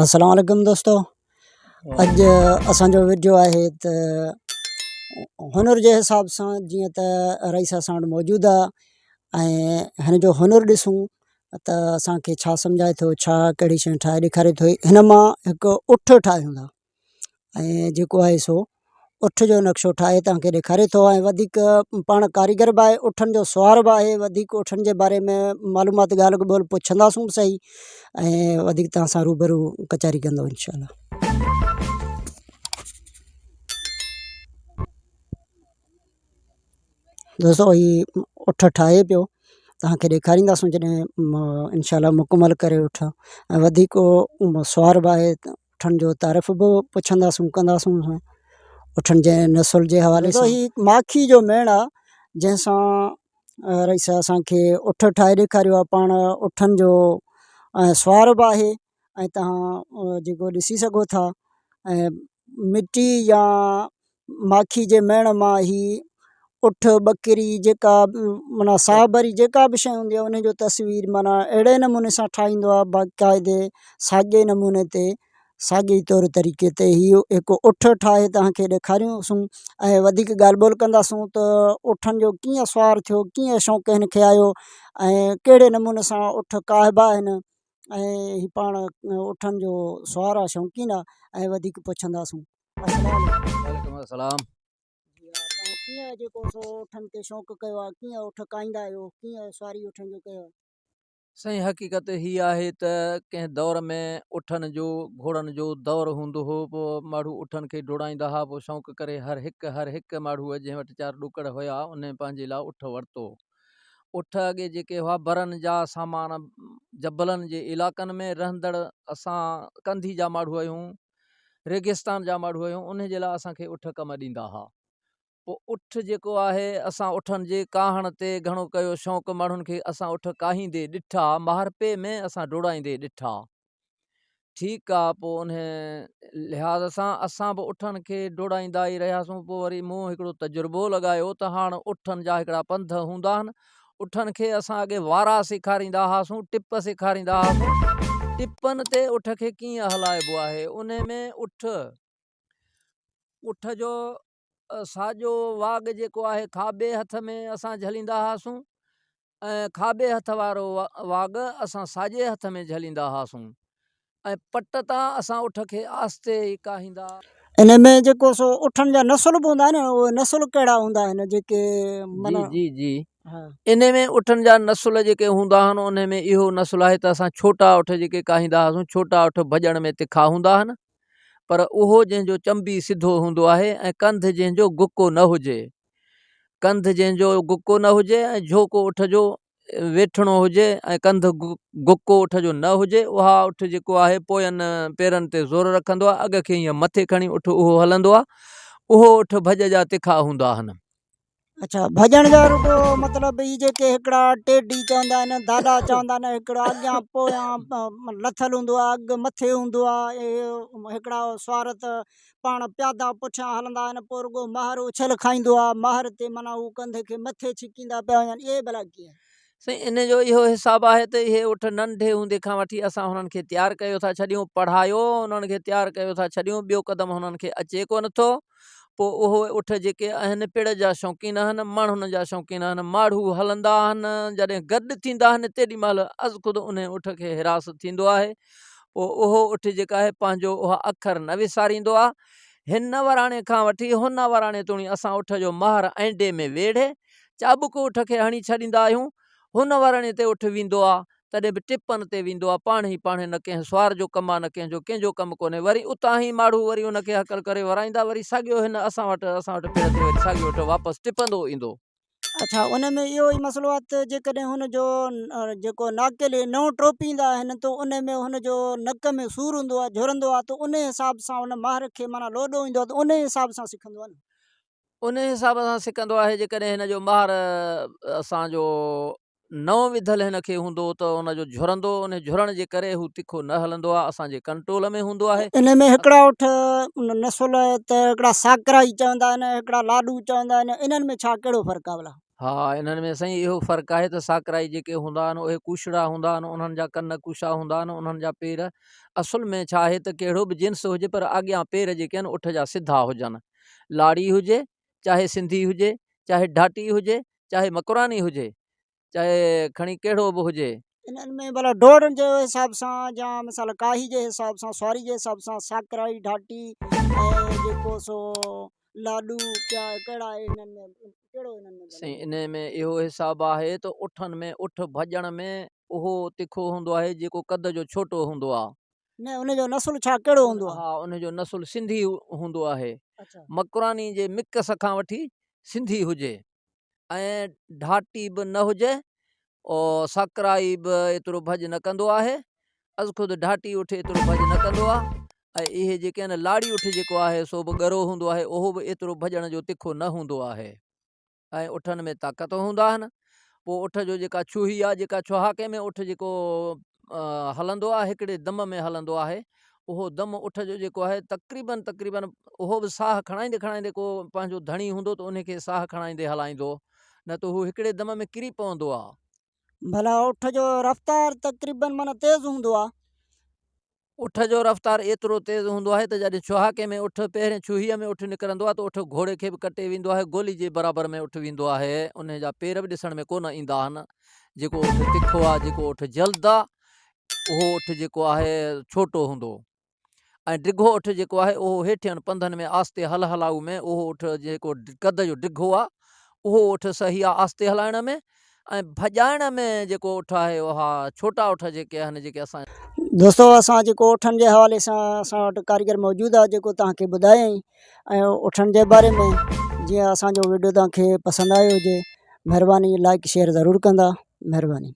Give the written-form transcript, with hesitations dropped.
السلام عليڪم دوستو اڄ اسان جو وڊيو آهي ته هنر جي حساب سان جيئن ته رئيس اسان وٽ موجود آهي ۽ هن جو هنر ڏسون ته اسانکي ڇا سمجهائي ٿو ڇا ڪهڙي شيء ٺاهي ڏيکاري ٿو هن مان هڪ اٺ ٺاهيون ٿا ۽ جيڪو آهي سو اٺ جو نقشو ٺاهي توهان کي ڏيکاري ٿو ۽ وڌيڪ پاڻ ڪاريگر به آهي اٺن جو سوار به آهي وڌيڪ اٺن جي باري ۾ معلومات ڳالهه ٻولهه پڇنداسون به صحيح ۽ وڌيڪ توهان سان روبرو ڪچهري ڪندو انشاء الله. دوستو هي اٺ ٺاهي پيو توهان کي ڏيکارينداسون جڏهن انشاء الله مڪمل ڪري اٺ ۽ وڌيڪ سوار به آهي اٺن جو تعارف به پڇنداسون ڪنداسون اٺن جي نسل جي حوالي سان هي ماکي جو ميڻ آ جنهن سان رئيس اسانکي اٺ ٺاهي ڏيکاريو آ پاڻ اٺن جو ۽ سوار به آهي ۽ توهان جيڪو ڏسي سگهو ٿا ۽ مٽي يا ماکي جي ميڻ مان هي اٺ ٻڪري جيڪا معنيٰ ساهه ڀري جيڪا به شيء هوندي آهي ان جو تصوير معنيٰ اهڙي نموني سان ٺاهيندو آهي باقاعدي ساڳي نموني تي ساڳي طور طريقي تي هي هڪ اٺ ٺاهي توهان کي ڏيکاريونسون ۽ وڌيڪ ڳالهه ٻولهه ڪنداسون ته اٺن جو ڪيئن سوار ٿيو ڪيئن شوق هن کي آيو ۽ ڪهڙي نموني سان اٺ ڪاهبا آهن ۽ هي پاڻ اٺن جو سوار آهي شوقين آهي ۽ وڌيڪ پڇنداسون السلام عليڪم. وعليڪم السلام. جي ها توهان ڪيئن جيڪو سو اٺن تي شوق ڪيو آهي ڪيئن اٺ ڪاهيندا آهيو ڪيئن سواري اٺن جو ڪيو آهي. سائين حقيقت هي آهي ته ڪنهن دور ۾ اٺن جو گهوڙن جو دور هوندو هو پوء ماڙهو اٺن کي ڊوڙائيندا ها پوء شوق ڪري هر هڪ هر هڪ ماڙهوء جنهن وٽ چار ڏوڪڙ هيا انهي پنهنجي لاء اٺ ورتو اٺ اڳي جيڪي هئا برن جا سامان جبلن جي علاقن ۾ رهندڙ اسان ڪنڌي جا ماڙهو آهيون ريگستان جا ماڻهو آهيون انهي جي لاء اسان کي اٺ ڪم ڏيندا ها پوء اٺ جيڪو آهي اسان اٺن جي ڪاهڻ تي گهڻو ڪيو شوق ماڻهن کي اسان اٺ ڪاهيندي ڏٺا مهارپي ۾ اسان ڊوڙائيندي ڏٺا ٺيڪ آ پوء انهي لحاظ سان اسان به اٺن کي ڊوڙائيندا ئي رهياسون پوء وري مون هڪڙو تجربو لڳايو ته هاڻ اٺن جا هڪڙا پنڌ هوندا آهن اٺن کي اسان اڳي وارا سيکاريندا هئاسون، ٽپ سيکاريندا هئاسون، ٽپن تي اٺ کي ڪيئن هلائبو آهي، انهي ۾ اٺ، اٺ جو ساڄو واڳ جيڪو آهي کاٻي هٿ ۾ اسان جهليندا هئاسون ۽ کاٻي هٿ وارو واڳ اسان ساڄي هٿ ۾ جهليندا هئاسون. ۽ پٽ تان اسان اٺ کي آهستي ئي ڪاهيندا. ان ۾ جيڪو سو اٺن جا نسل به هوندا آهن اهي نسل ڪهڙا هوندا آهن جيڪي جي جي جي ان ۾ اٺن جا نسل جيڪي هوندا آهن ان ۾ اهو نسل آهي ته اسان ڇوٽا اٺ جيڪي ڪاهيندا هئاسون ڇوٽا اٺ ڀڄڻ ۾ تکا هوندا آهن پر اهو جنهن جو چنبي سڌو هوندو آهي ۽ ڪنڌ جنهن جو گڪو نه هجي ڪنڌ جنهن جو گڪو نه هجي ۽ جهوڪو اٺ جو ويٺڻو هجي ۽ ڪنڌ گڪو اٺ جو نه هجي، اها اٺ جيڪو آهي پوين پيرن تي زور رکندو آهي، اڳ کي ائين مٿي کڻي اٺ اهو هلندو آهي، اهو اٺ ڀڄ جا تکا هوندا آهن. اڇا ڀڄڻ جا رڳو مطلب هي جيڪي هڪڙا ٽيڊي چوندا آهن دادا چوندا آهن هڪڙا اڳيان پويان لٿل هوندو آهي اڳ مٿي هوندو آهي هڪڙا سوار ته پاڻ پيادا پٺيان هلندا آهن پوء رڳو مهر اڇل کائيندو آهي مهر تي معنيٰ هو ڪنڌ کي مٿي ڇڪيندا پيا وڃن اهي ڀلا ڪيئن؟ سائين ان جو اهو حساب آهي ته اهي اٺ ننڍي هوندي کان وٺي اسان هنن کي تيار ڪيو ٿا ڇڏيون پڙهايو انهن کي تيار ڪيو ٿا ڇڏيون ٻيو قدم هنن کي اچي ڪونه ٿو پوء اهي اٺ جيڪي آهن پڙ جا شوقين آهن ماڻهن جا شوقين آهن ماڙهو هلندا آهن جڏهن گڏ ٿيندا آهن تيڏي مهل ازخود انهي اٺ کي هراس ٿيندو آهي پوء اهو اٺ جيڪا آهي پنهنجو اها اکر نه وساريندو آهي. هن وراڻي کان وٺي هن وراڻي توڻي اسان اٺ جو مهر ائنڊي ۾ ويڙهي، چابڪ اٺ کي هڻي ڇڏيندا آهيون. هن وراڻي تي اٺ ويندو آهي، تڏهن به ٽپن تي ويندو آهي، پاڻهي پاڻهي نه ڪنهن سوار جو ڪم آهي نه ڪنهن جو، ڪنهن جو ڪم ڪونهي. وري اتان ئي ماڙهو وري ان کي هڪل ڪري ورائيندا، وري ساڳيو هن اسان وٽ اسان وٽ پير تي وري ساڳيو اٺ واپس ٽپندو ايندو. اڇا ان ۾ اهو ئي مسئلو آهي ته جيڪڏهن هن جو جيڪو ناڪيلي نئون ٽوپيندا آهن ته ان ۾ هن جو نڪ ۾ سور هوندو آهي جهرندو آهي ته ان حساب سان ان ماهر کي معنيٰ لوڏو ايندو آهي ته ان حساب سان سکندو آهي نه. ان حساب سان سکندو آهي جيڪڏهن هن جو ماهر اسان جو نئون وڌل هن کي هوندو ته ان جو جهرندو، ان جهرڻ جي ڪري هو تکو نه هلندو آهي، اسان جي ڪنٽرول ۾ هوندو آهي. ان ۾ هڪڙا اٺ نسل ته هڪڙا ساڪرائي چوندا آهن، هڪڙا لاڏو چوندا آهن، انهن ۾ ڇا ڪهڙو فرق آهي ڀلا؟ ها انهن ۾ سائين اهو فرق آهي ته ساڪرائي جيڪي هوندا آهن اهي ڪوشڙا هوندا آهن انهن جا ڪن ڪوشا هوندا آهن انهن جا پير اصل ۾ ڇا آهي ته ڪهڙو به جنس هجي پر اڳيان پير جيڪي آهن اٺ جا سڌا هجن لاڙي هجي چاهي سنڌي هجي چاهي ڍاٽي هجي چاهي مڪراني هجي چاهي کڻي ڪهڙو به هجي. انهن ۾ ڀلا ڊوڙن جي حساب سان يا مثال ڪاهي جي حساب سان سواري جي حساب سان ساڪرائي ڍاٽي ۽ جيڪو سو لاڏو ڪيا ڪهڙا انهن ۾ ڪهڙو انهن ۾ سائين انهي ۾ اهو حساب آهي ته اٺن ۾ اٺ ڀڄڻ ۾ اهو تکو هوندو آهي جيڪو قد جو ڇوٽو هوندو آهي. نه ان جو نسل ڇا ڪهڙو هوندو آهي؟ ها ان جو نسل سنڌي هوندو آهي. مڪراني جي مڪس کان وٺي سنڌي هجي. ۽ ڍاٽي به نه هجي او ساڪرائي به ايترو ڀڄ نه ڪندو آهي ازخود ڍاٽي اٺ ايترو ڀڄ نه ڪندو آهي ۽ اهي جيڪي آهن لاڙي اٺ جيڪو آهي سو به ڳرو هوندو آهي اهو به ايترو ڀڄڻ جو تکو نه هوندو آهي ۽ اٺن ۾ طاقت هوندا آهن پوء اٺ جو جيڪا ڇوهي آهي جيڪا ڇوهاڪي ۾ اٺ جيڪو هلندو آهي هڪڙي دم ۾ هلندو آهي اهو دم اٺ جو جيڪو آهي تقريبن تقريبن اهو به ساهه کڻائيندي کڻائيندي ڪو پنهنجو ڌڻي هوندو ته ان کي ساهه کڻائيندي هلائيندو نه ته هو هڪڙي دم ۾ ڪري پوندو آهي. ڀلا اٺ جو رفتار تقريبن معنيٰ تيز هوندو آهي. اٺ جو رفتار ايترو تيز هوندو آهي ته جڏهن ڇهاڪي ۾ اٺ پهرين ڇوهيء ۾ اٺ نڪرندو آهي ته اٺ گهوڙي کي به ڪٽي ويندو آهي، گولي جي برابر ۾ اٺ ويندو آهي، انهي جا پير به ڏسڻ ۾ ڪونه ايندا آهن، جيڪو اٺ تکو آهي، جيڪو اٺ جلد آهي، اهو اٺ جيڪو آهي ڇوٽو هوندو ۽ ڊگهو اٺ جيڪو آهي اهو هيٺين پنڌن ۾ آهستي هل هلائو ۾ اهو اٺ جيڪو قد جو ڊگهو آهي اهو اٺ صحيح آهي آهستي هلائڻ ۾ ۽ ڀڄائڻ ۾ جيڪو اٺ آهي اها ڇوٽا اٺ جيڪي آهن جيڪي اسان. دوستو اسان جيڪو اٺن جي حوالي سان اسان وٽ ڪاريگر موجود آهي جيڪو توهان کي ٻڌايائين ۽ اٺن جي باري ۾ جيئن اسان جو ويڊيو توهان کي پسند آيو هجي مهرباني لائڪ شيئر ضرور ڪندا مهرباني.